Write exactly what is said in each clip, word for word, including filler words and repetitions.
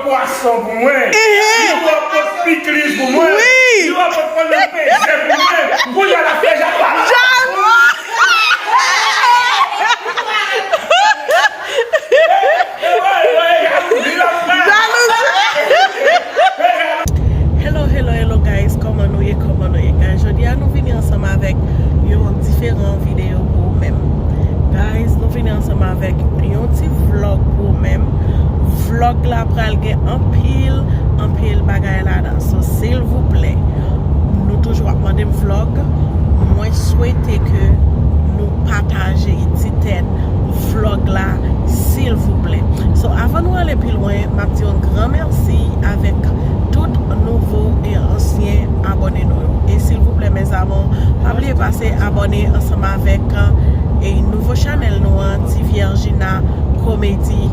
Pwason pou mwen. Ehe. Li wè pot pikliz pou mwen. Wi. Li wè pot pòl nan peze pou mwen. Kounye a l ap fè jalou. Jalou. Jalouzi. Hello, hello, hello guys, kòman nou ye, kòman nou ye guys? Jodi a nou vini ansanm avèk yon diferan videyo pou ou menm. Guys, nou vini ansanm avèk yon ti vlog pou ou menm. Vlog la pral gen anpil, anpil bagay ladan. So, silvouplè, nou toujou ap mande m vlog. Mwen swete ke nou pataje ti tèt vlog la, silvouplè. So, avan nou ale pi lwen, m ap di yon gran mèsi avèk tout nouvo e ansyen abòne nou yo. E silvouplè, mes amours, pa bliye pase abòne ansanm avèk, e, nouvo chanèl nou an, Ti Viergina Komedi,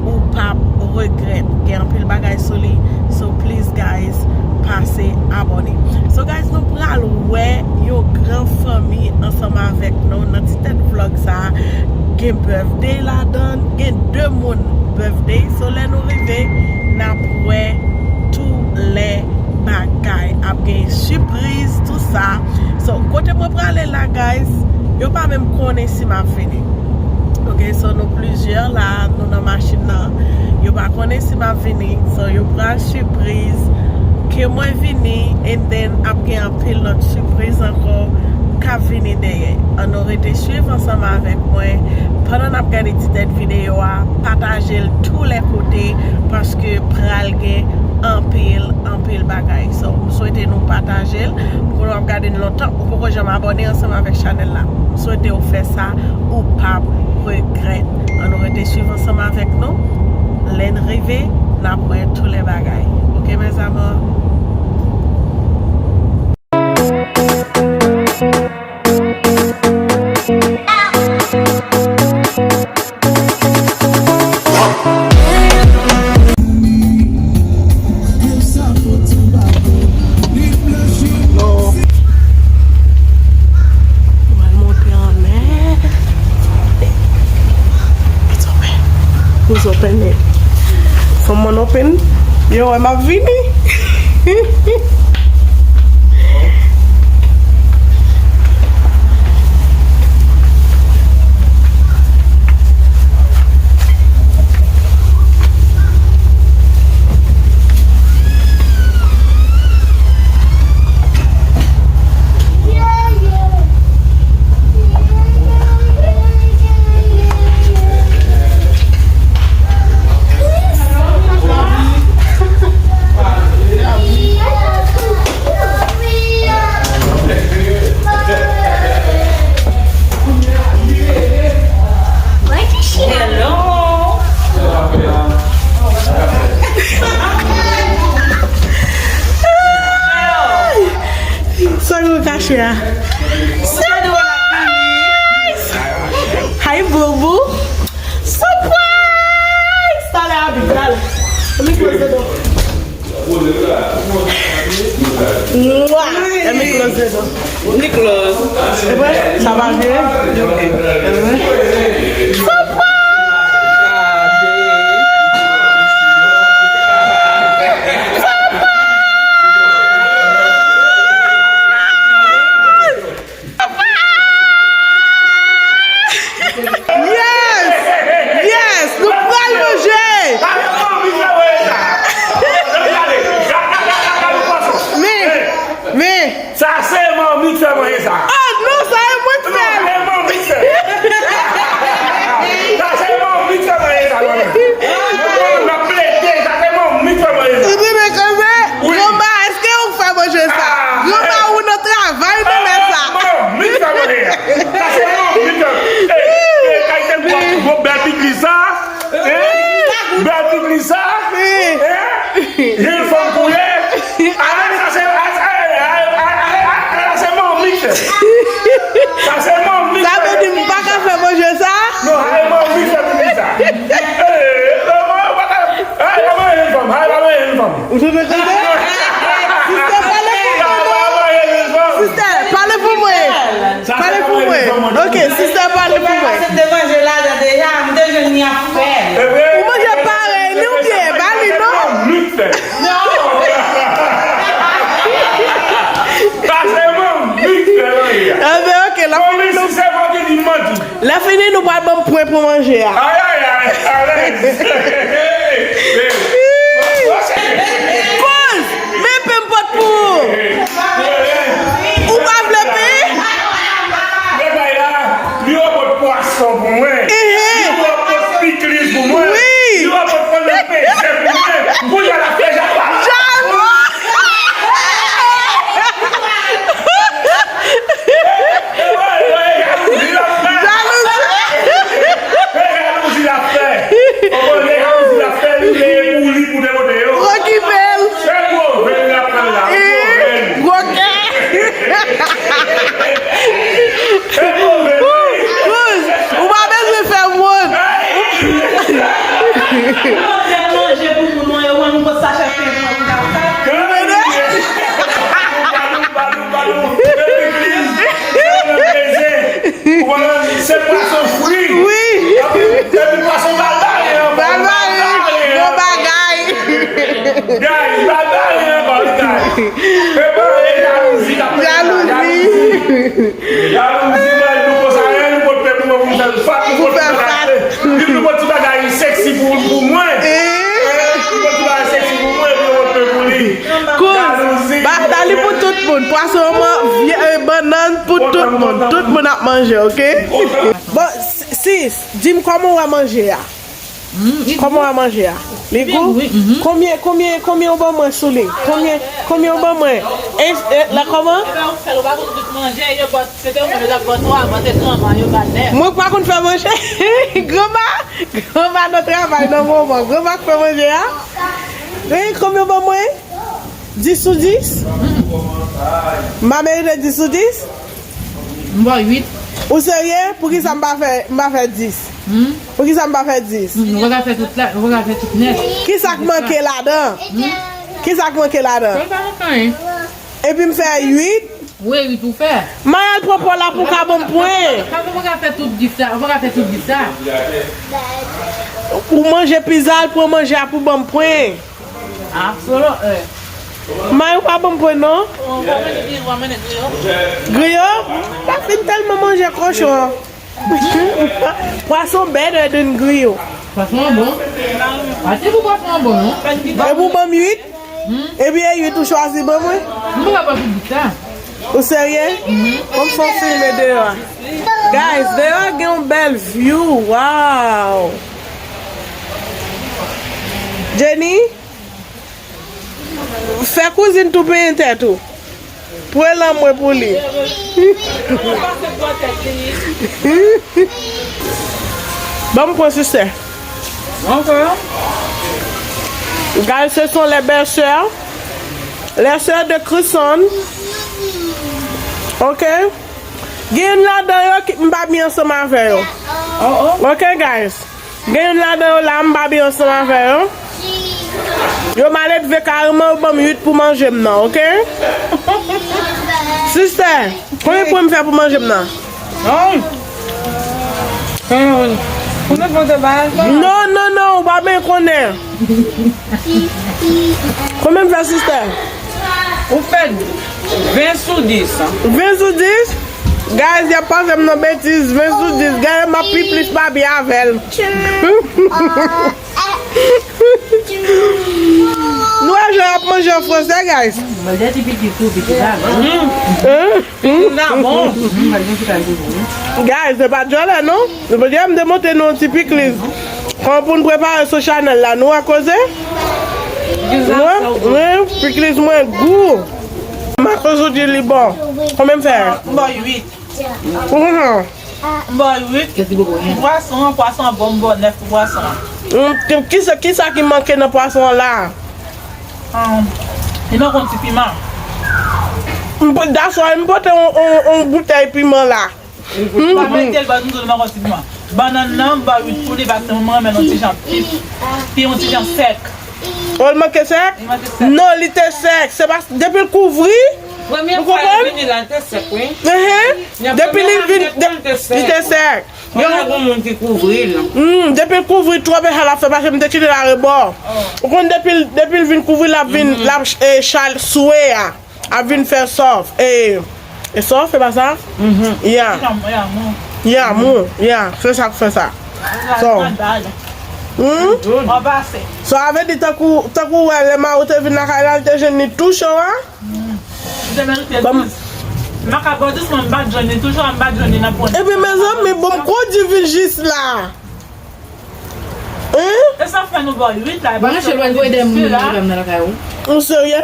ou p ap regrèt. Gen anpil bagay sou li. So, please, guys, pase abòne. So, guys, nou pral wè yon gran fanmi ansanm avèk nou nan ti tèt vlog sa. Gen birthday ladan, gen de moun birthday. So, lè nou rive, n ap wè tou lè bagay. Ap gen sipriz, tou sa. So, kote mwen prale la, guys, yo pa menm konnen si m ap vini. Ok, so nou plizyè la, nou nan machin nan. Yo pa konnen si m ap vini, so yo pral sipriz ke mwen vini, and then ap gen anpil lòt sipriz ankò k ap vini dèyè. Ann nou rete swiv ansanm avèk mwen pandan n ap gade ti tèt videyo a, pataje l tou lè kote, paske pral gen anpil, anpil bagay. So, m swete nou pataje l. Pou nou ap gade n lontan, ou poko janm abòne ansanm avèk chanèl la. M swete w fè sa, ou p ap regrèt. Ann nou rete swiv ansanm avèk nou. Lè n rive, n ap wè tou lè bagay. Ok, mes amours? Mwen monte anlè. It's open. It's open, man. Fè m open. Yo, wè m ap vini. Hello. Sa nou kache a? Surprise! Hi, boo boo. Surprise! Talè, Abi, talè. Let me close the door. Mwah! Let me close the door. Li close. Se vre? Sa pa vire? Ok. Surprise! Yes! Yes! Nou pral manje! Men, men. Sa se manmi k fè manje sa. Oh non, sa e mwen k fè l. Non, e manmi k fè l. Sa se manmi k fè manje sa, manmi. Mwen, mwen, m ap plede, sa se manmi k fè manje sa. Ou tande koze? Wi. Granma, èske ou k fè manje sa? Ah, granma ou nan travay nan lè sa. Manmi k fè manje sa. Sa se manmi k fè. Ey, ey, kalite gwo, gwo bèl pikliz sa. Hein? Bèl pikliz sa. Hein? Jen fanm koulè. Ah, sa se, ah, sa se manmi k fè. Sa se manmi k fè. Sa vle di m pa ka fè manje sa? Non, sa se manmi k fè pikliz sa. Eh, eh, pa manje fanm, pa manje fanm. Ou tande tande? Sista, pale pou mwen non. Sista, pale pou mwen. Pale pou mwen. Ok, sista, pale pou mwen. Ou manje parèy li oubyen ba li non? Manje a. Ay, ay, ay, alèz. Kouz, men pen m pot pou ou. Ou pa vle pen? Men bay la, li yo pot pwason pou mwen. Ehe. Li yo pot pikliz pou mwen. Wi. Li yo pot pwason peze pou mwen. Kounye a l ap fè jakpa. Jalou. Jalouzi. Jalouzi l ap fè. Okontrè, jalouzi l ap fè, li leye pou li pou de kote yo. Okipe l. Se move l ap pran la. Gwo kè. Se move l. Kouz, ou pa bezwen fè wont. Ou fè manje pou moun mwen, yo wè nou pot sachè pen pou mwen. Ou konprann? Se pwason fri. Wi. Epi pwason barbare ankò. Barbare. Bon bagay. Guys, barbare ankò, guys. Epa, e jalouzi k ap fè sa. Jalouzi. Jalouzi, mwen, nou konsa, en, nou pot pè pou mwen, pou mwen, fat, nou pot fè fat. Li nou pot ti bagay seksi pou, pou mwen. Eh. Li pot ti bagay seksi pou mwen, epi yo pot pè pou li. Kouz, jalouzi. Ba, dali pou tout moun. Pwason, man, vye, eh, bannann pou tout moun. Tout moun ap manje, oke? Bon, sis, di m kòman w wè manje a? Kòman w wè manje a? Li gou? Konbyen, konbyen, konbyen w ban mwen sou li? Konbyen, konbyen w ban mwen? E, e, la kòman? Epa, ou fè l, ou pa konn tout manje, yo ba, se te ou menm yo t ap ba twa, ba te granma, yo ba nèf. Mwen pa konn fè manje. Granma, granma nan travay nan moman. Granma k fè manje a. E, konbyen w ban mwen? Dis sou dis? M pa merite dis sou dis? M ba w uit. Ou serye? Poukisa m pa fè, m pa fè dis? Hmm? Poukisa m pa fè dis? Hmm, ou pa ka fè tout la, ou pa ka fè tout nèf. Kisa k manke ladan? Hmm? Kisa k manke ladan? Ou pa manke anyen. Epi m fè uit? Wi, uit ou fè. M al pran pòl la pou w ka ban m pwen. Kòman ou pa ka fè tout dis la? Ou pa ka fè tout dis la. Ou manje pizza, al pran manje a pou ban m pwen. Absolutely. May ou pa ban m pwen non. Ou pa manje griyo, ou pa manje griyo? Griyo? Pa fin tèlman manje kochon. Pwason better than griyo. Pwason an bon. Ati pou pwason an bon non. E pou ban m uit? Hmm? Epi e uit ou chwazi ban mwen? M pa ka pran tout bit sa. Ou serye? Mhm. Ban m fè w filme deyò a. Guys, deyò a gen yon bèl view. Wow. Jenny? Fè kouzin tou penyen tèt ou. Pran lanmwe pou li. Ban m pran sisè. Ok. Guys, ce sont les belles sœurs. Les sœurs de Chrisson. Ok. Gen youn ladan yo ki m pa byen ansanm avè yo. Oh, oh. Ok, guys. Gen youn ladan yo la, m pa byen ansanm avè yo. Yo maledve kareman, yo ban m uit pou manje m nan, ok? Sistè, konbyen pwen m fè pou manje m nan? Non. Konnen fò te bay sa? Non, non, non, ou pa byen konnen. Konbyen m fè, sistè? Ou fè ven sou dis. Ven sou dis? Guys, y ap pase m nan betiz, ven sou dis. Gade, m ap pi plis papye avè l. Nou wè jan y ap manje an fransè, guys. Manje ti pitit tou, pitit la. Pitit la bon. Guys, se pa djòlè, non. Se pa djòlè, m te montre nou yon ti pikliz. Kòman pou n prepare sou chanèl la, nou wè koze? Nou wè? Wi, pikliz mwen gou. Makozo di li bon. Konbyen m fè? M ba w uit. Pou konsa? M ba w uit. Pwason an, pwason an bon, m ba w nèf pou pwason an. Mm, ki, kisa, kisa ki manke nan pwason an la? Um, li manke yon ti piman. M po-, that's why m pote yon, yon, yon boutèy piman la. M pa mete l, ba nou di l manke yon ti piman. Bannann nan, m ba w uit pou li, paske mwen renmen l yon ti jan pi, pi yon ti jan sèk. Oh, l manke sèk? Li manke sèk. Non, li te sèk. Se pa, depi l kouvri, premye fwa l vini la, l te sèk, wi. Depi li vin, li te sèk. Mwen gen moun ki kouvri l. Hmm, depi l kouvri twòp, e sa l ap fè, paske m te kite l arebò. Ou konn depi l, depi l vin kouvri, l ap vin, l ap, e, chal swe a. Ap vin fè sòf. E, e sòf, e pa sa? Yeah. Yeah, mou. Yeah, se sa k fè sa. So, hmm? So, sa vle di tankou, tankou w wè lè mari w te vin lakay la, li te jwenn li tou cho a? Li te merite plis. M pa ka ba w jis mwen, m pa t jwenn li tou cho a, m pa t jwenn li nan pwen. Epi, mezanmi, bon, m kondi vin jis la. Hein? E sa fè nou ba w uit la, e pa sèlman de la. Ou serye?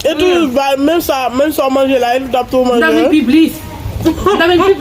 E tou, ba, menm sa, menm sa w manje la, e tou t ap tou manje. Dòmi pi plis. Dòmi pi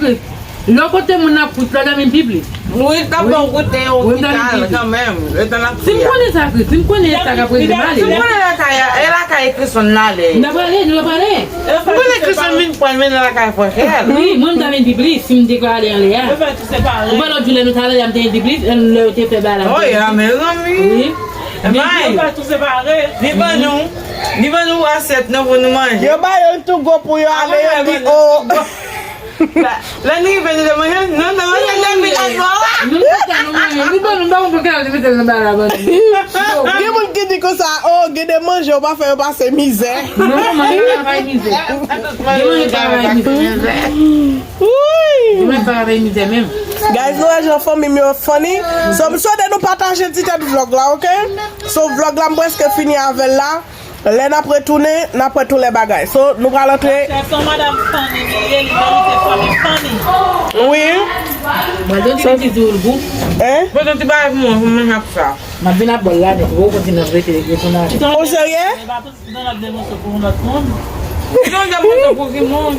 plis. Lè w kote moun ap kout la, dòmi pi plis. Wi, t ap ba w goute okital kanmenm. Letan l ap fri a. Si m konnen sa, Chris, si m konnen sa k ap rive m ale. Si m konnen lakay a, e lakay Chris m ale. M ta prale, nou ta prale. M konnen Chris vin pran l mennen lakay frè Kèl. Wi, mwen m ta vin pi plis si m te ka ale anlè a. Ou pa lòt jou lè nou t ale a, m te vin pi plis, lè yo te fè bagay la. Oh, ya, mezanmi. Wi. Bay. Yo pa tou separe. Li ban nou, li ban nou asyèt nan pou nou manje. Yo ba yo l tou gwo pou yo ale, yo di, oh. Lè nou rive, nou te manje, non, non, non, non, non. Nou te manje, nou ban nou, ban nou pou kè, nou te mete nan bagay la, ban nou. Gen moun ki di konsa, oh, gen de manje, yo pa fè yo pase mizè. Non, manje travay mizè. Gen manje travay mizè. Wi! Mwen pa avè mizè menm. Guys, nou wè jan fanmi m yo funny. So, m swete nou pataje ti tèt vlog la, ok? So, vlog la, m prèske fini avè l la. Lè n ap retounen, n ap wè tout lè bagay. So, nou pral antre. Chèf, se yon madanm funny li ye, li merite fanmi funny. Wi. Mwen, donk, ti di ou l gou. Hein? Mwen, donk, ti bagay pou mwen, pou mwen ap sa. M ap vin ap bò l la, nèt. Ou kontinye ap rete, rete nan. O serye? Donald de moso pou yon lòt moun. Donald de moso pou ki moun?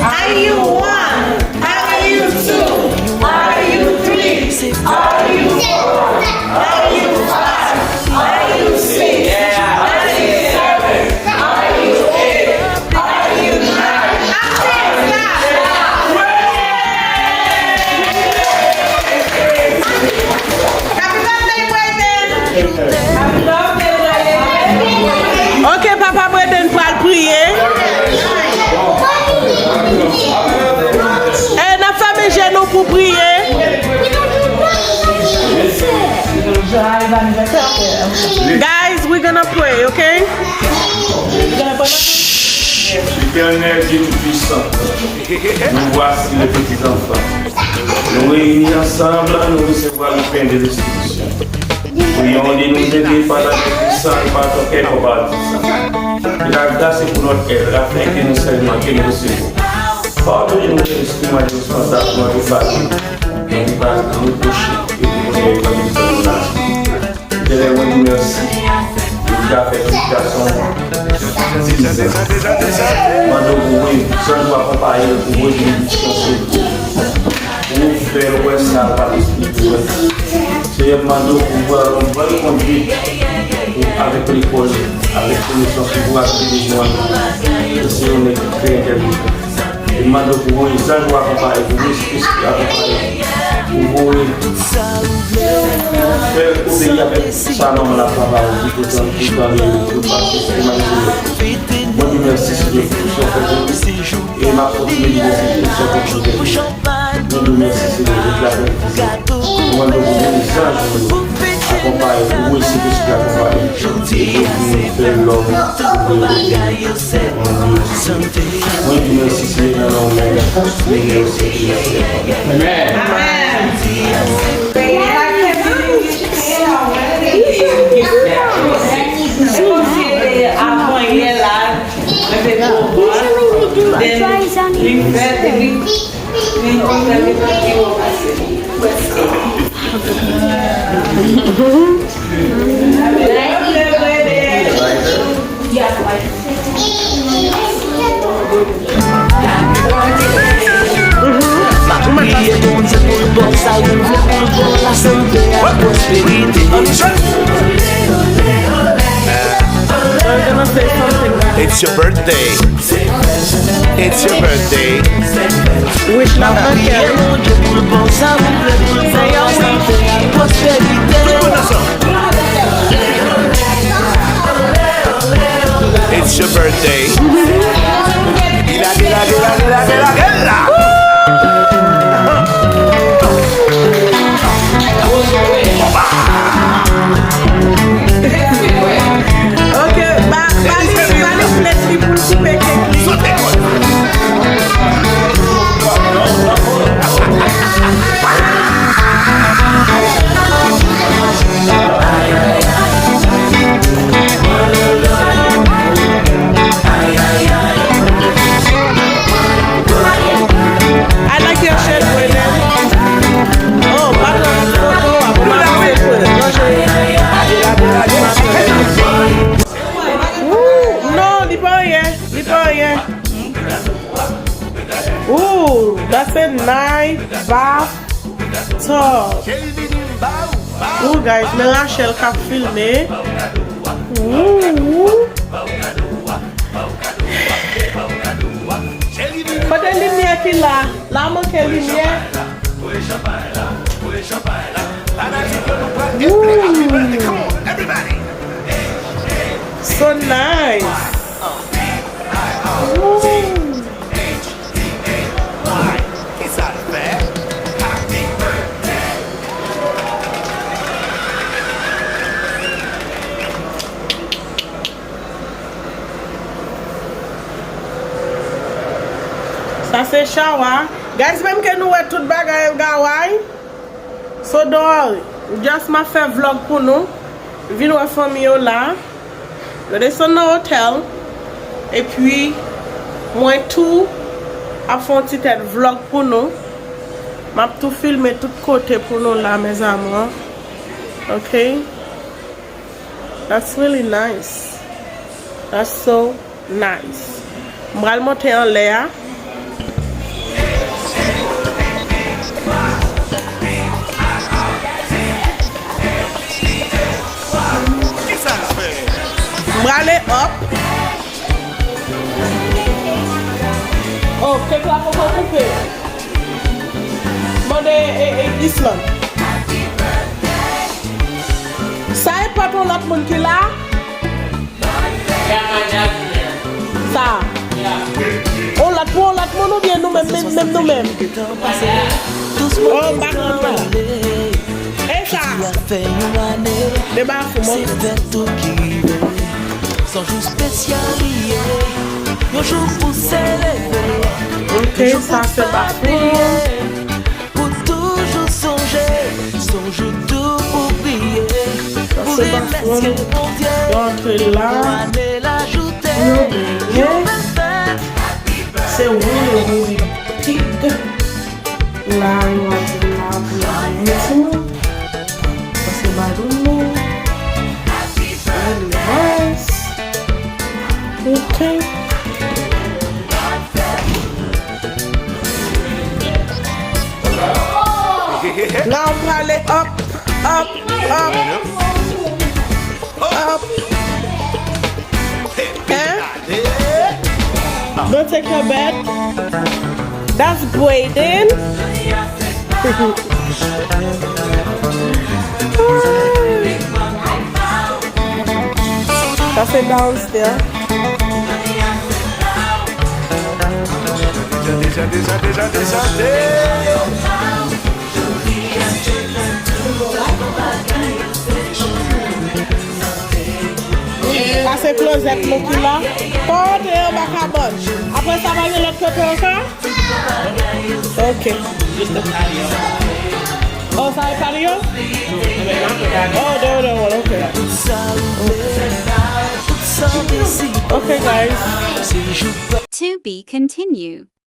Are you one? Are you two? Are you three? Are you four? Are you five? Are you six? Are you seven? Are you eight? Are you nine? Happy birthday, Brayden! Ok, papa Brayden pral priye. E, n ap fèmen je nou pou priye. Guys, we gonna pray, ok? Éternel Dieu Tout-Puissant, nous voici les petits enfants. Nous réunis ensemble, nous recevons le pain de l'instruction. Prions de nous aider par la main puissante et par ton cœur combatif. Que la grâce est pour notre aide, afin que nous seulement que nous recevons. Pardonnez-nous les instruments indispensables pour notre bâton. Nous pas nous reprocher et nous donner comme nous sommes là. Etènèl, mwen di mèsi. Ou deja fè pitit gason an. Mande w pou voye zanj ou akonpaye l, pou voye benediksyon sou li. Pou fè l wè sa l pa t espere wè. Senyè, m mande w pou voye yon bòn kondwit avèk lekòl, avèk konesans, pou kouraje bezwen. Ou se yon nèg ki trè entèlijan. E mande w pou voye zanj ou akonpaye, pou voye Sentespri akonpaye, pou voye fè obeyi avèk sa manman l ap travay, pou tan, pou tan li, pou pase sistèm ak Senyè. Mwen di mèsi, Senyè, pou sa w fè pou mwen. E m ap kontinye di mèsi pou sa w kontinye fè pou mwen. Mwen di mèsi, Senyè, pou travay. Mwen di mèsi, Senyè, pou voye zanj ou akonpaye, pou voye Sentespri akonpaye. E pou vin fè lòm oubyen oubyen. Mwen di mèsi, Senyè, nan non mèt, Senyè, Senyè. Amèn. Avan yè la, mwen te pwomèt, then li fèt, epi li konn fè li pa pi wo pase li. Prèske. It's your birthday. It's your birthday. Wish la manke. Bondye pou l bon, sa pou l vle pou l fè yon wi. Pwosperite. Tout moun ansanm. It's your birthday. Gila, gila, gila, gila, gila, gila. Ok, ba, ba li, ba li plèt li pou l koupe kèk li. I like your shirt, Brandon. Oh, pa nan foto a, pou m avanse pou manje. Woo, non, li pa anyen, li pa anyen. Ooh, that's a nice bathtub. Ooh, guys, men Rachel k ap filme. Ooh. Kote limyè ki la? La manke limyè. Ooh. So nice. Ooh. Sa se shower. Guys, menm ke nou wè tout bagay gaway. So, don't worry. Just m ap fè vlog pou nou. Vin wè fanmi yo la. Yo desann nan otèl. Epi, mwen tou ap fè yon ti tèt vlog pou nou. M ap tou filme tout kote pou nou la, mes amours. Ok? That's really nice. That's so nice. M pral monte anlè a. M prale up. Oh, kèk la poko koupe. Mande e, e, Island. Sa e pòt yon lòt moun ki la? Sa. On lòt pou on lòt moun oubyen nou menm, menm, menm nou menm? Oh, m pa konn non. E sa. Deba fou, mon. Se fèt ou ki rive. Se yon jou espesyal li ye. Yon jou pou selebre. Ok, sa se pa fou. Pou toujou sonje, se yon jou tou pou priye, pou remèsye Bondye. Yo antre la. Yon ane l ajoute, yo byen fè. Se woule, woule tig. La, yo antre la pou yo byen tou. Sa se balon nou. Really nice. Ok. Now prale up, up, up, up. Hein? Go take your bed. That's Brayden. Sa se downstairs. Deja, deja, deja, deja, deja. Sa se klozèt nou ki la. Pa antre anba kabann. Apre sa, pa gen lòt kote ankò? Ok. Oh, sa e patio? Oh, the other one, ok. Ok, guys. To be continued.